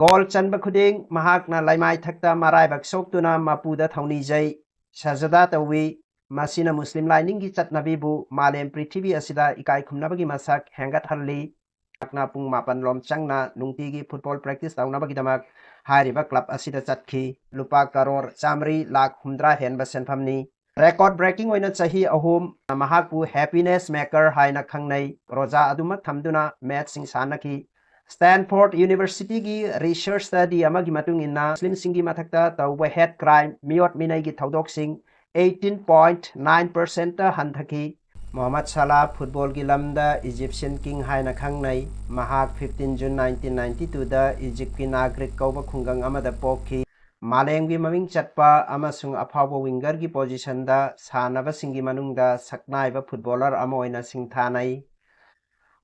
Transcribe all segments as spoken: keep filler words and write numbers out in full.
Goal ꯆꯟꯕ ꯈꯨꯗꯤꯡ ꯃꯍꯥꯛꯅ ꯂꯩꯃꯥꯏꯊꯛꯇ ꯃꯔꯥꯏꯕꯛ ꯁꯣꯛꯇꯨꯅ ꯃꯄꯨꯗ ꯊꯧꯅꯤꯖꯩ, ꯁꯖꯗꯥ ꯇꯧꯏ꯫ ꯃꯁꯤꯅ ꯃꯨꯁꯂꯤꯝ ꯂꯥꯏꯅꯤꯡꯒꯤ ꯆꯠꯅꯕꯤꯕꯨ ꯃꯥꯂꯦꯝ ꯄ꯭ꯔꯤꯊꯤꯕꯤ ꯑꯁꯤꯗ ꯏꯀꯥꯏ ꯈꯨꯝꯅꯕꯒꯤ ꯃꯁꯛ ꯍꯦꯟꯒꯠꯍꯜꯂꯤ꯫ ꯃꯍꯥꯛꯅ ꯄꯨꯡ ꯃꯥꯄꯟ ꯂꯣꯝ ꯆꯪꯅ ꯅꯨꯡꯇꯤꯒꯤ ꯐꯨꯠꯕꯣꯜ ꯄ꯭ꯔꯦꯛꯇꯤꯁ ꯇꯧꯅꯕꯒꯤꯗꯃꯛ ꯍꯥꯏꯔꯤꯕ ꯀ꯭ꯂꯕ ꯑꯁꯤꯗ ꯆꯠꯈꯤ꯫ ꯂꯨꯄꯥ ꯀꯔꯣꯔ ꯆꯥꯃꯔꯤ ꯂꯥꯈ ꯍꯨꯝꯗ꯭ꯔꯥ ꯍꯦꯟꯕ ꯁꯦꯟꯐꯝꯅꯤ꯫ ꯔꯦꯀꯣꯔꯗ ꯕ꯭ꯔꯦꯀꯤꯡ ꯑꯣꯏꯅ ꯆꯍꯤ ꯑꯍꯨꯝ ꯃꯍꯥꯛꯄꯨ ꯍꯦꯄꯤꯅꯦꯁ ꯃꯦꯀꯔ ꯍꯥꯏꯅ ꯈꯪꯅꯩ꯫ ꯔꯣꯖꯥ ꯑꯗꯨꯃꯛ ꯊꯝꯗꯨꯅ ꯃꯦꯠꯁꯁꯤꯡ ꯁꯥꯟꯅꯈꯤ꯫ ꯁ꯭ꯇꯦꯟꯐꯣꯔꯗ ꯌꯨꯅꯤꯚꯔꯁꯤꯇꯤꯒꯤ ꯔꯤꯁꯔꯆ ꯁ꯭ꯇꯗꯤ ꯑꯃꯒꯤ ꯃꯇꯨꯡ ꯏꯟꯅ, ꯃꯨꯁꯂꯤꯝꯁꯤꯡꯒꯤ ꯃꯊꯛꯇ ꯇꯧꯕ ꯍꯦꯠ ꯀ꯭ꯔꯥꯏꯝ, ꯃꯤꯑꯣꯠ ꯃꯤꯅꯩꯒꯤ ꯊꯧꯗꯣꯛꯁꯤꯡ, eighteen point nine percent ꯍꯟꯊꯈꯤ꯫ ꯃꯣꯍꯝꯃꯗ ꯁꯂꯥ ꯐꯨꯠꯕꯣꯜꯒꯤ ꯂꯝꯗ ꯏꯖꯤꯞꯁꯤꯌꯟ ꯀꯤꯡ ꯍꯥꯏꯅ ꯈꯪꯅꯩ꯫ ꯃꯍꯥꯛ fifteen June nineteen ninety-two ꯗ ꯏꯖꯤꯞꯀꯤ ꯅꯥꯒ꯭ꯔꯤꯛ ꯀꯧꯕ ꯈꯨꯡꯒꯪ ꯑꯃꯗ ꯄꯣꯛꯈꯤ꯫ ꯃꯥꯂꯦꯝꯒꯤ ꯃꯃꯤꯡ ꯆꯠꯄ ꯑꯃꯁꯨꯡ ꯑꯐꯥꯎꯕ ꯋꯤꯡꯒꯔꯒꯤ ꯄꯣꯖꯤꯁꯟꯗ ꯁꯥꯟꯅꯕꯁꯤꯡꯒꯤ ꯃꯅꯨꯡꯗ ꯁꯛꯅꯥꯏꯕ ꯐꯨꯠꯕꯣꯂꯔ ꯑꯃ ꯑꯣꯏꯅ ꯁꯤꯡꯊꯥꯅꯩ꯫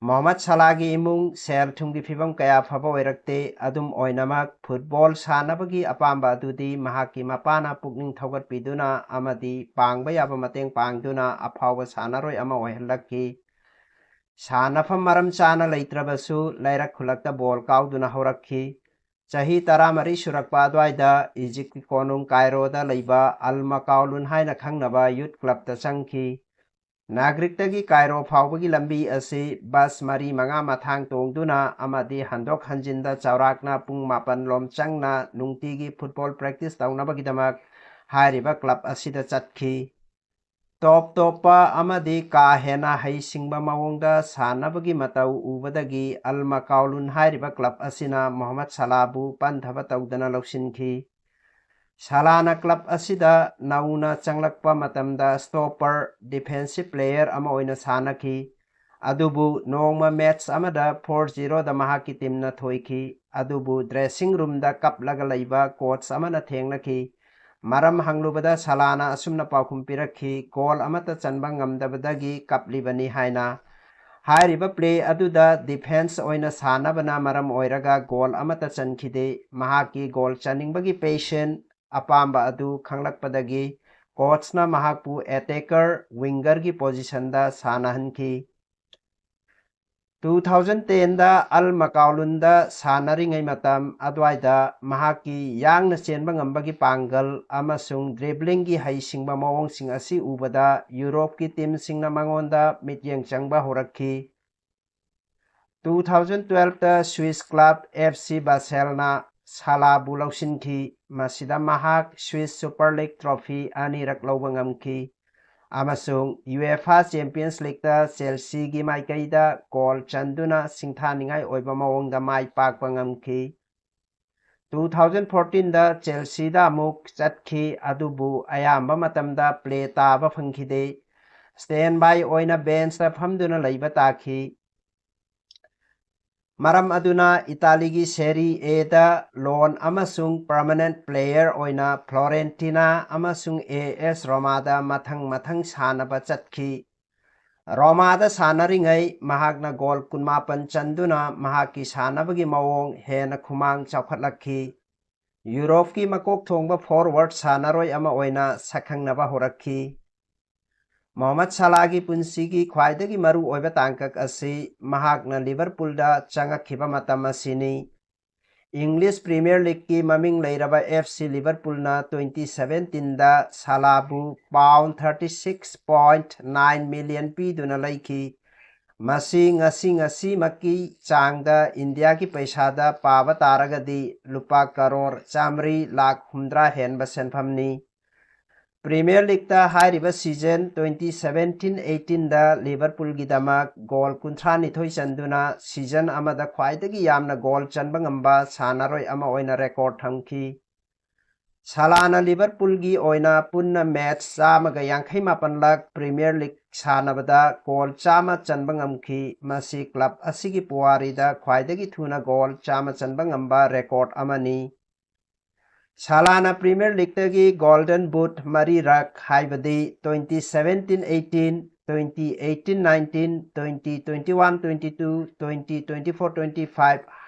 ꯃꯣꯍꯝꯃꯗ ꯁꯂꯥꯒꯤ ꯏꯃꯨꯡ ꯁꯦꯜ ꯊꯨꯝꯒꯤ ꯐꯤꯕꯝ ꯀꯌꯥ ꯐꯕ ꯑꯣꯏꯔꯛꯇꯦ꯫ ꯑꯗꯨꯝ ꯑꯣꯏꯅꯃꯛ, ꯐꯨꯠꯕꯣꯜ ꯁꯥꯟꯅꯕꯒꯤ ꯑꯄꯥꯝꯕ ꯑꯗꯨꯗꯤ ꯃꯍꯥꯛꯀꯤ ꯃꯄꯥꯅ ꯄꯨꯛꯅꯤꯡ ꯊꯧꯒꯠꯄꯤꯗꯨꯅ ꯑꯃꯗꯤ ꯄꯥꯡꯕ ꯌꯥꯕ ꯃꯇꯦꯡ ꯄꯥꯡꯗꯨꯅ ꯑꯐꯥꯎꯕ ꯁꯥꯟꯅꯔꯣꯏ ꯑꯃ ꯑꯣꯏꯍꯜꯂꯛꯈꯤ꯫ ꯁꯥꯟꯅꯐꯝ ꯃꯔꯝ ꯆꯥꯅ ꯂꯩꯇ꯭ꯔꯕꯁꯨ, ꯂꯩꯔꯛ ꯈꯨꯜꯂꯛꯇ ꯕꯣꯜ ꯀꯥꯎꯗꯨꯅ ꯍꯧꯔꯛꯈꯤ꯫ ꯆꯍꯤ ꯇꯔꯥꯃꯔꯤ ꯁꯨꯔꯛꯄ ꯑꯗꯨꯋꯥꯏꯗ ꯏꯖꯤꯞꯀꯤ ꯀꯣꯅꯨꯡ ꯀꯥꯏꯔꯣꯗ ꯂꯩꯕ ꯑꯜ ꯃꯀꯥꯎꯂꯨꯟ ꯍꯥꯏꯅ ꯈꯪꯅꯕ ꯌꯨꯠ ꯀ꯭ꯂꯕꯇ ꯆꯪꯈꯤ꯫ ꯅꯥꯒ꯭ꯔꯤꯛꯇꯒꯤ ꯀꯥꯏꯔꯣ ꯐꯥꯎꯕꯒꯤ ꯂꯝꯕꯤ ꯑꯁꯤ ꯕꯁ ꯃꯔꯤ ꯃꯉꯥ ꯃꯊꯥꯡ ꯇꯣꯡꯗꯨꯅ ꯑꯃꯗꯤ ꯍꯟꯗꯣꯛ ꯍꯟꯖꯤꯟꯗ ꯆꯥꯎꯔꯥꯛꯅ ꯄꯨꯡ ꯃꯥꯄꯟ ꯂꯣꯝ ꯆꯪꯅ ꯅꯨꯡꯇꯤꯒꯤ ꯐꯨꯠꯕꯣꯜ ꯄ꯭ꯔꯦꯛꯇꯤꯁ ꯇꯧꯅꯕꯒꯤꯗꯃꯛ ꯍꯥꯏꯔꯤꯕ ꯀ꯭ꯂꯕ ꯑꯁꯤꯗ ꯆꯠꯈꯤ꯫ ꯇꯣꯞ ꯇꯣꯞꯄ ꯑꯃꯗꯤ ꯀꯥ ꯍꯦꯟꯅ ꯍꯩꯁꯤꯡꯕ ꯃꯑꯣꯡꯗ ꯁꯥꯟꯅꯕꯒꯤ ꯃꯇꯧ ꯎꯕꯗꯒꯤ ꯑꯜ ꯃꯀꯥꯎꯂꯨꯟ ꯍꯥꯏꯔꯤꯕ ꯀ꯭ꯂꯕ ꯑꯁꯤꯅ ꯃꯣꯍꯝꯃꯗ ꯁꯂꯥꯕꯨ ꯄꯟꯊꯕ ꯇꯧꯗꯅ ꯂꯧꯁꯤꯟꯈꯤ꯫ ꯁꯂꯥꯅ ꯀ꯭ꯂꯕ ꯑꯁꯤꯗ ꯅꯧꯅ ꯆꯪꯂꯛꯄ ꯃꯇꯝꯗ ꯁ꯭ꯇꯣꯞꯄꯔ, ꯗꯤꯐꯦꯟꯁꯤꯞ ꯄ꯭ꯂꯦꯌꯔ ꯑꯃ ꯑꯣꯏꯅ ꯁꯥꯟꯅꯈꯤ꯫ ꯑꯗꯨꯕꯨ ꯅꯣꯡꯃ ꯃꯦꯠꯆ ꯑꯃꯗ four zero ꯗ ꯃꯍꯥꯛꯀꯤ ꯇꯤꯝꯅ ꯊꯣꯏꯈꯤ꯫ ꯑꯗꯨꯕꯨ ꯗ꯭ꯔꯦꯁꯤꯡ ꯔꯨꯝꯗ ꯀꯞꯂꯒ ꯂꯩꯕ ꯀꯣꯆ ꯑꯃꯅ ꯊꯦꯡꯅꯈꯤ꯫ ꯃꯔꯝ ꯍꯪꯂꯨꯕꯗ ꯁꯂꯥꯅ ꯑꯁꯨꯝꯅ ꯄꯥꯎꯈꯨꯝ ꯄꯤꯔꯛꯈꯤ, "ꯒꯣꯜ ꯑꯃꯠꯇ ꯆꯟꯕ ꯉꯝꯗꯕꯗꯒꯤ ꯀꯞꯂꯤꯕꯅꯤ" ꯍꯥꯏꯅ꯫ ꯍꯥꯏꯔꯤꯕ ꯄ꯭ꯂꯦ ꯑꯗꯨꯗ ꯗꯤꯐꯦꯟꯁ ꯑꯣꯏꯅ ꯁꯥꯟꯅꯕꯅ ꯃꯔꯝ ꯑꯣꯏꯔꯒ ꯒꯣꯜ ꯑꯃꯠꯇ ꯆꯟꯈꯤꯗꯦ꯫ ꯃꯍꯥꯛꯀꯤ ꯒꯣꯜ ꯆꯟꯅꯤꯡꯕꯒꯤ ꯄꯦꯁꯟ, ꯑꯄꯥꯝꯕ ꯑꯗꯨ ꯈꯪꯂꯛꯄꯗꯒꯤ ꯀꯣꯆꯅ ꯃꯍꯥꯛꯄꯨ ꯑꯦꯇꯦꯀꯔ, ꯋꯤꯡꯒꯔꯒꯤ ꯄꯣꯖꯤꯁꯟꯗ ꯁꯥꯟꯅꯍꯟꯈꯤ꯫ ꯇꯨ ꯊꯥꯎꯖꯟ ꯇꯦꯟꯗ ꯑꯜ ꯃꯀꯥꯎꯂꯨꯟꯗ ꯁꯥꯟꯅꯔꯤꯉꯩ ꯃꯇꯝ ꯑꯗꯨꯋꯥꯏꯗ ꯃꯍꯥꯛꯀꯤ ꯌꯥꯡꯅ ꯆꯦꯟꯕ ꯉꯝꯕꯒꯤ ꯄꯥꯡꯒꯜ ꯑꯃꯁꯨꯡ dribbling ꯒꯤ ꯍꯩꯁꯤꯡꯕ ꯃꯑꯣꯡꯁꯤꯡ ꯑꯁꯤ ꯎꯕꯗ ꯌꯨꯔꯣꯞꯀꯤ team ꯁꯤꯡꯅ ꯃꯉꯣꯟꯗ ꯃꯤꯠꯌꯦꯡ ꯆꯪꯕ ꯍꯧꯔꯛꯈꯤ꯫ Two thousand twelfth Swiss club F C Basel ꯅ ꯁꯥꯂꯥꯕꯨ ꯂꯧꯁꯤꯟꯈꯤ꯫ ꯃꯁꯤꯗ ꯃꯍꯥꯛ Swiss Super League trophy ꯑꯅꯤꯔꯛ ꯂꯧꯕ ꯉꯝꯈꯤ ꯑꯃꯁꯨꯡ UEFA Champions League ꯇ Chelsea ꯒꯤ ꯃꯥꯏꯀꯩꯗ goal ꯆꯟꯗꯨꯅ ꯁꯤꯡꯊꯥꯅꯤꯡꯉꯥꯏ ꯑꯣꯏꯕ ꯃꯑꯣꯡꯗ ꯃꯥꯏ ꯄꯥꯛꯄ ꯉꯝꯈꯤ꯫ ꯇꯨ ꯊꯥꯎꯖꯟ ꯐꯣꯔꯇꯤꯟꯗ Chelsea ꯗ ꯑꯃꯨꯛ ꯆꯠꯈꯤ, ꯑꯗꯨꯕꯨ ꯑꯌꯥꯝꯕ ꯃꯇꯝꯗ play ꯇꯥꯕ ꯐꯪꯈꯤꯗꯦ꯫ Standby ꯑꯣꯏꯅ bench ꯇ ꯐꯝꯗꯨꯅ ꯂꯩꯕ ꯇꯥꯈꯤ꯫ ꯃꯔꯝ ꯑꯗꯨꯅ ꯏꯇꯥꯂꯤꯒꯤ Serie A ꯗ loan ꯑꯃꯁꯨꯡ permanent player ꯑꯣꯏꯅ Fiorentina ꯑꯃꯁꯨꯡ AS Roma ꯗ ꯃꯊꯪ ꯃꯊꯪ ꯁꯥꯟꯅꯕ ꯆꯠꯈꯤ꯫ Roma ꯗ ꯁꯥꯟꯅꯔꯤꯉꯩ ꯃꯍꯥꯛꯅ goal ꯀꯨꯟꯃꯥꯄꯟ ꯆꯟꯗꯨꯅ ꯃꯍꯥꯛꯀꯤ ꯁꯥꯟꯅꯕꯒꯤ ꯃꯑꯣꯡ ꯍꯦꯟꯅ ꯈꯨꯃꯥꯡ ꯆꯥꯎꯈꯠꯂꯛꯈꯤ꯫ ꯌꯨꯔꯣꯞꯀꯤ ꯃꯀꯣꯛ ꯊꯣꯡꯕ forward ꯁꯥꯟꯅꯔꯣꯏ ꯑꯃ ꯑꯣꯏꯅ ꯁꯛꯈꯪꯅꯕ ꯍꯧꯔꯛꯈꯤ꯫ ꯃꯣꯍꯃꯗ ꯁꯥꯂꯥꯒꯤ ꯄꯨꯟꯁꯤꯒꯤ ꯈ꯭ꯋꯥꯏꯗꯒꯤ ꯃꯔꯨ ꯑꯣꯏꯕ ꯇꯥꯡꯀꯛ ꯑꯁꯤ ꯃꯍꯥꯛꯅ Liverpool ꯗ ꯆꯪꯉꯛꯈꯤꯕ ꯃꯇꯝ ꯑꯁꯤꯅꯤ꯫ English Premier League ꯀꯤ ꯃꯃꯤꯡ ꯂꯩꯔꯕ F C Liverpool ꯅ twenty seventeen ꯗ ꯁꯥꯂꯥꯕꯨ pound thirty six point nine million ꯄꯤꯗꯨꯅ ꯂꯩꯈꯤ꯫ ꯃꯁꯤ ꯉꯁꯤ ꯉꯁꯤꯃꯛꯀꯤ ꯆꯥꯡꯗ ꯏꯟꯗꯤꯌꯥꯒꯤ ꯄꯩꯁꯥꯗ ꯄꯥꯕ ꯇꯥꯔꯒꯗꯤ ꯂꯨꯄꯥ ꯀꯔꯣꯔ ꯆꯥꯃꯔꯤ ꯂꯥꯈ ꯍꯨꯝꯗ꯭ꯔꯥ ꯍꯦꯟꯕ ꯁꯦꯟꯐꯝꯅꯤ꯫ Premier League ꯇ ꯍꯥꯏꯔꯤꯕ season twenty seventeen eighteen ꯗ Liverpool ꯒꯤꯗꯃꯛ goal ꯀꯨꯟꯊ꯭ꯔꯥ ꯅꯤꯊꯣꯏ ꯆꯟꯗꯨꯅ season ꯑꯃꯗ ꯈ꯭ꯋꯥꯏꯗꯒꯤ ꯌꯥꯝꯅ goal ꯆꯟꯕ ꯉꯝꯕ ꯁꯥꯟꯅꯔꯣꯏ ꯑꯃ ꯑꯣꯏꯅ record ꯊꯝꯈꯤ꯫ ꯁꯥꯂꯥꯅ Liverpool ꯒꯤ ꯑꯣꯏꯅ ꯄꯨꯟꯅ match ꯆꯥꯝꯃꯒ ꯌꯥꯡꯈꯩ ꯃꯥꯄꯟ ꯂꯛ Premier League ꯁꯥꯟꯅꯕꯗ goal ꯆꯥꯝꯃ ꯆꯟꯕ ꯉꯝꯈꯤ꯫ ꯃꯁꯤ club ꯑꯁꯤꯒꯤ ꯄꯨꯋꯥꯔꯤꯗ ꯈ꯭ꯋꯥꯏꯗꯒꯤ ꯊꯨꯅ goal ꯆꯥꯝꯃ ꯆꯟꯕ ꯉꯝꯕ record ꯑꯃꯅꯤ꯫ ꯁꯥꯂꯥꯅ Premier League ꯇꯒꯤ Golden Boot ꯃꯔꯤꯔꯛ, ꯍꯥꯏꯕꯗꯤ twenty seventeen eighteen, twenty eighteen nineteen, twenty twenty-one twenty-two, twenty twenty-four twenty-five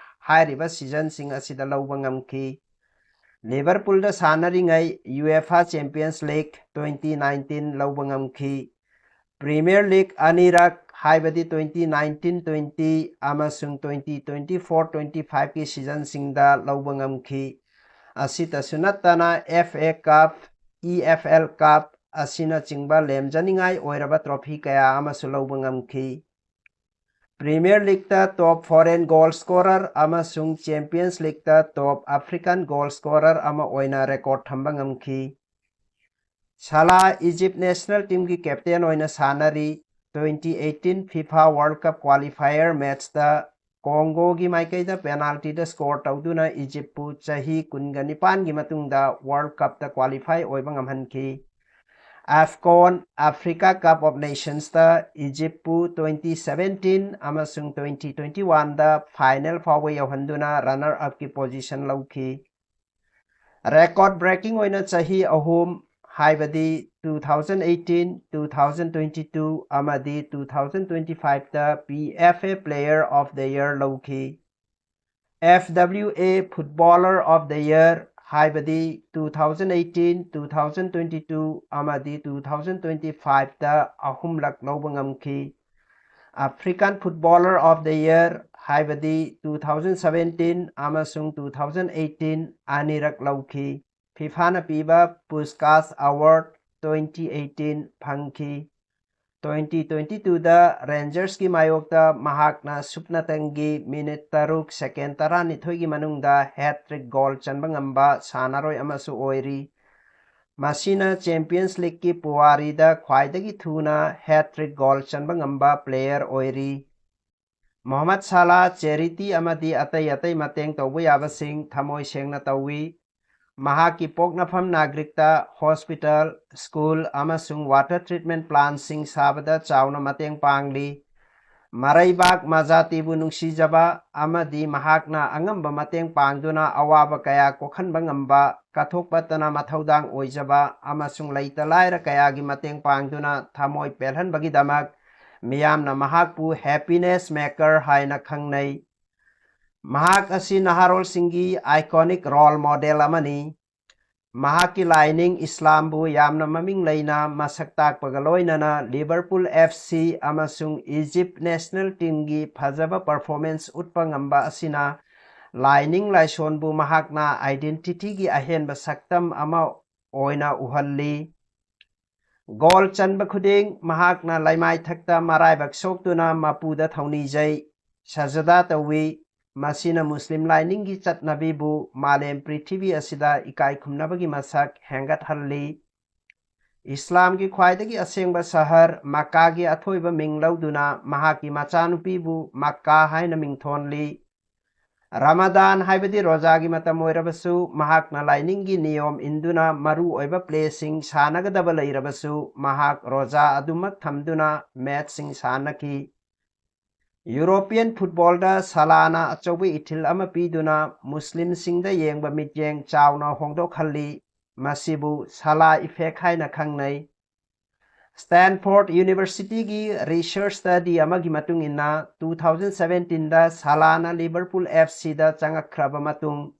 ꯍꯥꯏꯔꯤꯕ season ꯁꯤꯡ ꯑꯁꯤꯗ ꯂꯧꯕ ꯉꯝꯈꯤ꯫ Liverpool ꯗ ꯁꯥꯟꯅꯔꯤꯉꯩ UEFA Champions League twenty nineteen ꯂꯧꯕ ꯉꯝꯈꯤ꯫ Premier League ꯑꯅꯤꯔꯛ, ꯍꯥꯏꯕꯗꯤ twenty nineteen twenty ꯑꯃꯁꯨꯡ twenty twenty-four twenty-fiveꯀꯤ seasonꯁꯤꯡꯗ ꯂꯧꯕ ꯉꯝꯈꯤ꯫ ꯑꯁꯤꯇꯁꯨ ꯅꯠꯇꯅ F A Cup, E F L Cup ꯑꯁꯤꯅꯆꯤꯡꯕ ꯂꯦꯝꯖꯅꯤꯡꯉꯥꯏ ꯑꯣꯏꯔꯕ trophy ꯀꯌꯥ ꯑꯃꯁꯨ ꯂꯧꯕ ꯉꯝꯈꯤ꯫ Premier Leagueꯇ top foreign goal scorer ꯑꯃꯁꯨꯡ Champions Leagueꯇ top African goal scorer ꯑꯃ ꯑꯣꯏꯅ record ꯊꯝꯕ ꯉꯝꯈꯤ꯫ ꯁꯥꯂꯥ Egypt national teamꯒꯤ captain ꯑꯣꯏꯅ ꯁꯥꯟꯅꯔꯤ꯫ Twenty eighteen FIFA World Cup qualifier matchꯇ ꯀꯣꯡꯒꯣꯒꯤ ꯃꯥꯏꯀꯩꯗ penaltyꯗ score ꯇꯧꯗꯨꯅ Egyptꯄꯨ ꯆꯍꯤ ꯀꯨꯟꯒ ꯅꯤꯄꯥꯟꯒꯤ ꯃꯇꯨꯡꯗ World Cupꯇ qualify ꯑꯣꯏꯕ ꯉꯝꯍꯟꯈꯤ꯫ AFCON, Africa Cup of Nationsꯇ Egyptꯄꯨ twenty seventeen ꯑꯃꯁꯨꯡ twenty twenty-oneꯗ final ꯐꯥꯎꯕ ꯌꯧꯍꯟꯗꯨꯅ runner upꯀꯤ position ꯂꯧꯈꯤ꯫ Record breaking ꯑꯣꯏꯅ ꯆꯍꯤ ꯑꯍꯨꯝ, ꯍꯥꯏꯕꯗꯤ two thousand eighteen, two thousand twenty-two ꯑꯃꯗꯤ two thousand twenty-fiveꯇ PFA Player of the Year ꯂꯧꯈꯤ꯫ FWA Footballer of the Year, ꯍꯥꯏꯕꯗꯤ two thousand eighteen, two thousand twenty-two ꯑꯃꯗꯤ two thousand twenty-fiveꯇ ꯑꯍꯨꯝꯂꯛ ꯂꯧꯕ ꯉꯝꯈꯤ꯫ African Footballer of the Year, ꯍꯥꯏꯕꯗꯤ two thousand seventeen ꯑꯃꯁꯨꯡ two thousand eighteen ꯑꯅꯤꯔꯛ ꯂꯧꯈꯤ꯫ FIFAꯅ ꯄꯤꯕ Puskas Award twenty eighteen ꯐꯪꯈꯤ꯫ Twenty twenty-twoꯗ Rangersꯀꯤ ꯃꯥꯌꯣꯛꯇ ꯃꯍꯥꯛꯅ ꯁꯨꯞꯅꯇꯪꯒꯤ minute ꯇꯔꯨꯛ second ꯇꯔꯥꯅꯤꯊꯣꯏꯒꯤ ꯃꯅꯨꯡꯗ hat-trick goal ꯆꯟꯕ ꯉꯝꯕ ꯁꯥꯟꯅꯔꯣꯏ ꯑꯃꯁꯨ ꯑꯣꯏꯔꯤ꯫ ꯃꯁꯤꯅ Champions Leagueꯀꯤ ꯄꯨꯋꯥꯔꯤꯗ ꯈ꯭ꯋꯥꯏꯗꯒꯤ ꯊꯨꯅ hat-trick goal ꯆꯟꯕ ꯉꯝꯕ player ꯑꯣꯏꯔꯤ꯫ ꯃꯣꯍꯃꯗ ꯁꯥꯂꯥ charity ꯑꯃꯗꯤ ꯑꯇꯩ ꯑꯇꯩ ꯃꯇꯦꯡ ꯇꯧꯕ ꯌꯥꯕꯁꯤꯡ ꯊꯃꯣꯏ ꯁꯦꯡꯅ ꯇꯧꯏ꯫ ꯃꯍꯥꯛꯀꯤ ꯄꯣꯛꯅꯐꯝ ꯅꯥꯒ꯭ꯔꯤꯛꯇ hospital, school ꯑꯃꯁꯨꯡ water treatment plantꯁꯤꯡ ꯁꯥꯕꯗ ꯆꯥꯎꯅ ꯃꯇꯦꯡ ꯄꯥꯡꯂꯤ꯫ ꯃꯔꯩꯕꯥꯛ ꯃꯖꯥꯇꯤꯕꯨ ꯅꯨꯡꯁꯤꯖꯕ ꯑꯃꯗꯤ ꯃꯍꯥꯛꯅ ꯑꯉꯝꯕ ꯃꯇꯦꯡ ꯄꯥꯡꯗꯨꯅ ꯑꯋꯥꯕ ꯀꯌꯥ ꯀꯣꯛꯍꯟꯕ ꯉꯝꯕ, ꯀꯠꯊꯣꯛꯄꯇꯅ ꯃꯊꯧꯗꯥꯡ ꯑꯣꯏꯖꯕ ꯑꯃꯁꯨꯡ ꯂꯩꯇ ꯂꯥꯏꯔ ꯀꯌꯥꯒꯤ ꯃꯇꯦꯡ ꯄꯥꯡꯗꯨꯅ ꯊꯃꯣꯏ ꯄꯦꯜꯍꯟꯕꯒꯤꯗꯃꯛ ꯃꯤꯌꯥꯝꯅ ꯃꯍꯥꯛꯄꯨ happiness maker ꯍꯥꯏꯅ ꯈꯪꯅꯩ꯫ ꯃꯍꯥꯛ ꯑꯁꯤ ꯅꯍꯥꯔꯣꯜꯁꯤꯡꯒꯤ iconic role model ꯑꯃꯅꯤ꯫ ꯃꯍꯥꯛꯀꯤ ꯂꯥꯏꯅꯤꯡ ꯏꯁꯂꯥꯝꯕꯨ ꯌꯥꯝꯅ ꯃꯃꯤꯡ ꯂꯩꯅ ꯃꯁꯛ ꯇꯥꯛꯄꯒ ꯂꯣꯏꯅꯅ ꯂꯤꯚꯔꯄꯨꯜ F C ꯑꯃꯁꯨꯡ ꯏꯖꯤꯞ ꯅꯦꯁꯅꯦꯜ ꯇꯤꯝꯒꯤ ꯐꯖꯕ ꯄꯔꯐꯣꯔꯃꯦꯟꯁ ꯎꯠꯄ ꯉꯝꯕ ꯑꯁꯤꯅ ꯂꯥꯏꯅꯤꯡ ꯂꯥꯏꯁꯣꯟꯕꯨ ꯃꯍꯥꯛꯅ ꯑꯥꯏꯗꯦꯟꯇꯤꯇꯤꯒꯤ ꯑꯍꯦꯟꯕ ꯁꯛꯇꯝ ꯑꯃ ꯑꯣꯏꯅ ꯎꯍꯜꯂꯤ꯫ ꯒꯣꯜ ꯆꯟꯕ ꯈꯨꯗꯤꯡ ꯃꯍꯥꯛꯅ ꯂꯩꯃꯥꯏꯊꯛꯇ ꯃꯔꯥꯏꯕꯛ ꯁꯣꯛꯇꯨꯅ ꯃꯄꯨꯗ ꯊꯧꯅꯤꯖꯩ, ꯁꯖꯗꯥ ꯇꯧꯏ꯫ ꯃꯁꯤꯅ ꯃꯨꯁꯂꯤꯝ ꯂꯥꯏꯅꯤꯡꯒꯤ ꯆꯠꯅꯕꯤꯕꯨ ꯃꯥꯂꯦꯝ ꯄ꯭ꯔꯤꯊꯤꯕꯤ ꯑꯁꯤꯗ ꯏꯀꯥꯏ ꯈꯨꯝꯅꯕꯒꯤ ꯃꯁꯛ ꯍꯦꯟꯒꯠꯍꯜꯂꯤ꯫ ꯏꯁꯂꯥꯝꯒꯤ ꯈ꯭ꯋꯥꯏꯗꯒꯤ ꯑꯁꯦꯡꯕ ꯁꯍꯔ ꯃꯛꯀꯥꯒꯤ ꯑꯊꯣꯏꯕ ꯃꯤꯡ ꯂꯧꯗꯨꯅ ꯃꯍꯥꯛꯀꯤ ꯃꯆꯥꯅꯨꯄꯤꯕꯨ ꯃꯛꯀꯥ ꯍꯥꯏꯅ ꯃꯤꯡꯊꯣꯟꯂꯤ꯫ ꯔꯃꯗꯥꯟ ꯍꯥꯏꯕꯗꯤ ꯔꯣꯖꯥꯒꯤ ꯃꯇꯝ ꯑꯣꯏꯔꯕꯁꯨ, ꯃꯍꯥꯛꯅ ꯂꯥꯏꯅꯤꯡꯒꯤ ꯅꯤꯌꯣꯝ ꯏꯟꯗꯨꯅ ꯃꯔꯨ ꯑꯣꯏꯕ ꯄ꯭ꯂꯦꯁꯤꯡ ꯁꯥꯟꯅꯒꯗꯕ ꯂꯩꯔꯕꯁꯨ, ꯃꯍꯥꯛ ꯔꯣꯖꯥ ꯑꯗꯨꯃꯛ ꯊꯝꯗꯨꯅ ꯃꯦꯆꯁꯤꯡ ꯁꯥꯟꯅꯈꯤ꯫ ꯌꯨꯔꯣꯄꯤꯌꯟ ꯐꯨꯠꯕꯣꯜꯗ ꯁꯂꯥꯅ ꯑꯆꯧꯕ ꯏꯊꯤꯜ ꯑꯃ ꯄꯤꯗꯨꯅ ꯃꯨꯁꯂꯤꯝꯁꯤꯡꯗ ꯌꯦꯡꯕ ꯃꯤꯠꯌꯦꯡ ꯆꯥꯎꯅ ꯍꯣꯡꯗꯣꯛꯍꯜꯂꯤ꯫ ꯃꯁꯤꯕꯨ ꯁꯂꯥ ꯏꯐꯦꯛ ꯍꯥꯏꯅ ꯈꯪꯅꯩ꯫ ꯁ꯭ꯇꯦꯟꯐꯣꯔꯗ ꯌꯨꯅꯤꯚꯔꯁꯤꯇꯤꯒꯤ ꯔꯤꯁꯔꯆ ꯁ꯭ꯇꯗꯤ ꯑꯃꯒꯤ ꯃꯇꯨꯡ ꯏꯟꯅ, two thousand seventeen ꯗ ꯁꯂꯥꯅ ꯂꯤꯚꯔꯄꯨꯜ F C ꯗ ꯆꯪꯉꯛꯈ꯭ꯔꯕ ꯃꯇꯨꯡ,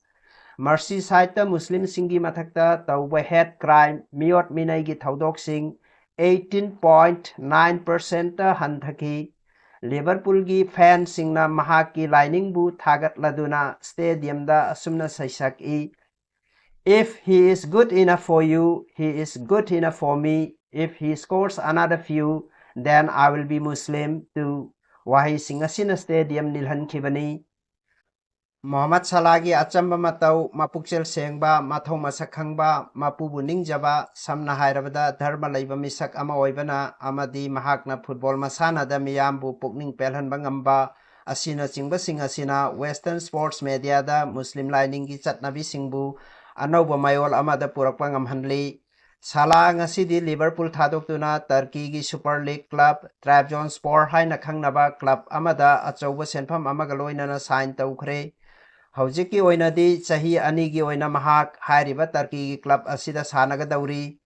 ꯃꯔꯁꯤꯁꯥꯏꯗꯇ ꯃꯨꯁꯂꯤꯝꯁꯤꯡꯒꯤ ꯃꯊꯛꯇ ꯇꯧꯕ ꯍꯦꯠ ꯀ꯭ꯔꯥꯏꯝ, ꯃꯤꯑꯣꯠ ꯃꯤꯅꯩꯒꯤ ꯊꯧꯗꯣꯛꯁꯤꯡ eighteen point nine percent ꯍꯟꯊꯈꯤ꯫ ꯂꯤꯚꯔꯄꯨꯜꯒꯤ ꯐꯦꯟꯁꯤꯡꯅ ꯃꯍꯥꯛꯀꯤ ꯂꯥꯏꯅꯤꯡꯕꯨ ꯊꯥꯒꯠꯂꯗꯨꯅ ꯁ꯭ꯇꯦꯗꯤꯌꯝꯗ ꯑꯁꯨꯝꯅ ꯁꯩꯁꯛꯏ, "If he is good enough for you, he is good enough for me. If he scores another few, then I will be Muslim too." ꯋꯥꯍꯩꯁꯤꯡ ꯑꯁꯤꯅ stadium ꯅꯤꯜꯍꯟꯈꯤꯕꯅꯤ꯫ Mohammad ꯁꯂꯥꯒꯤ ꯑꯆꯝꯕ ꯃꯇꯧ, ꯃꯄꯨꯛꯆꯦꯜ ꯁꯦꯡꯕ, ꯃꯊꯧ ꯃꯁꯛ ꯈꯪꯕ, ꯃꯄꯨꯕꯨ ꯅꯤꯡꯖꯕ, ꯁꯝꯅ ꯍꯥꯏꯔꯕꯗ ꯙꯔꯃ ꯂꯩꯕ ꯃꯤꯁꯛ ꯑꯃ ꯑꯣꯏꯕꯅ ꯑꯃꯗꯤ ꯃꯍꯥꯛꯅ ꯐꯨꯠꯕꯣꯜ ꯃꯁꯥꯟꯅꯗ ꯃꯤꯌꯥꯝꯕꯨ ꯄꯨꯛꯅꯤꯡ ꯄꯦꯜꯍꯟꯕ ꯉꯝꯕ ꯑꯁꯤꯅꯆꯤꯡꯕꯁꯤꯡ ꯑꯁꯤꯅ ꯋꯦꯁꯇꯔꯟ ꯁ꯭ꯄꯣꯔꯠꯁ ꯃꯦꯗꯤꯌꯥꯗ ꯃꯨꯁꯂꯤꯝ ꯂꯥꯏꯅꯤꯡꯒꯤ ꯆꯠꯅꯕꯤꯁꯤꯡꯕꯨ ꯑꯅꯧꯕ ꯃꯌꯣꯜ ꯑꯃꯗ ꯄꯨꯔꯛꯄ ꯉꯝꯍꯜꯂꯤ꯫ ꯁꯥꯂꯥ ꯉꯁꯤꯗꯤ ꯂꯤꯚꯔꯄꯨꯜ ꯊꯥꯗꯣꯛꯇꯨꯅ ꯇꯔꯀꯤꯒꯤ ꯁꯨꯄꯔ ꯂꯤꯒ ꯀ꯭ꯂꯕ ꯇ꯭ꯔꯥꯏꯕꯖꯣꯟ ꯁ꯭ꯄꯣꯔ ꯍꯥꯏꯅ ꯈꯪꯅꯕ ꯀ꯭ꯂꯕ ꯑꯃꯗ ꯑꯆꯧꯕ ꯁꯦꯟꯐꯝ ꯑꯃꯒ ꯂꯣꯏꯅꯅ ꯁꯥꯏꯟ ꯇꯧꯈ꯭ꯔꯦ꯫ ꯍꯧꯖꯤꯛꯀꯤ ꯑꯣꯏꯅꯗꯤ ꯆꯍꯤ ꯑꯅꯤꯒꯤ ꯑꯣꯏꯅ ꯃꯍꯥꯛ ꯍꯥꯏꯔꯤꯕ ꯇꯔꯀꯤꯒꯤ ꯀ꯭ꯂꯕ ꯑꯁꯤꯗ ꯁꯥꯟꯅꯒꯗꯧꯔꯤ꯫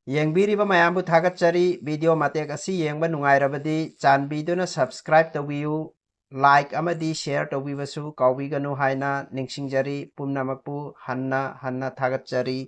ꯌꯦꯡꯕꯤꯔꯤꯕ ꯃꯌꯥꯝꯕꯨ ꯊꯥꯒꯠꯆꯔꯤ꯫ ꯚꯤꯗꯤꯑꯣ ꯃꯇꯦꯛ ꯑꯁꯤ ꯌꯦꯡꯕ ꯅꯨꯡꯉꯥꯏꯔꯕꯗꯤ ꯆꯥꯟꯕꯤꯗꯨꯅ ꯁꯕꯁꯀ꯭ꯔꯥꯏꯕ ꯇꯧꯕꯤꯌꯨ꯫ like ꯑꯃꯗꯤ share ꯇꯧꯕꯤꯕꯁꯨ ꯀꯥꯎꯕꯤꯒꯅꯨ ꯍꯥꯏꯅ ꯅꯤꯡꯁꯤꯡꯖꯔꯤ꯫ ꯄꯨꯝꯅꯃꯛꯄꯨ ꯍꯟꯅ ꯍꯟꯅ ꯊꯥꯒꯠꯆꯔꯤ꯫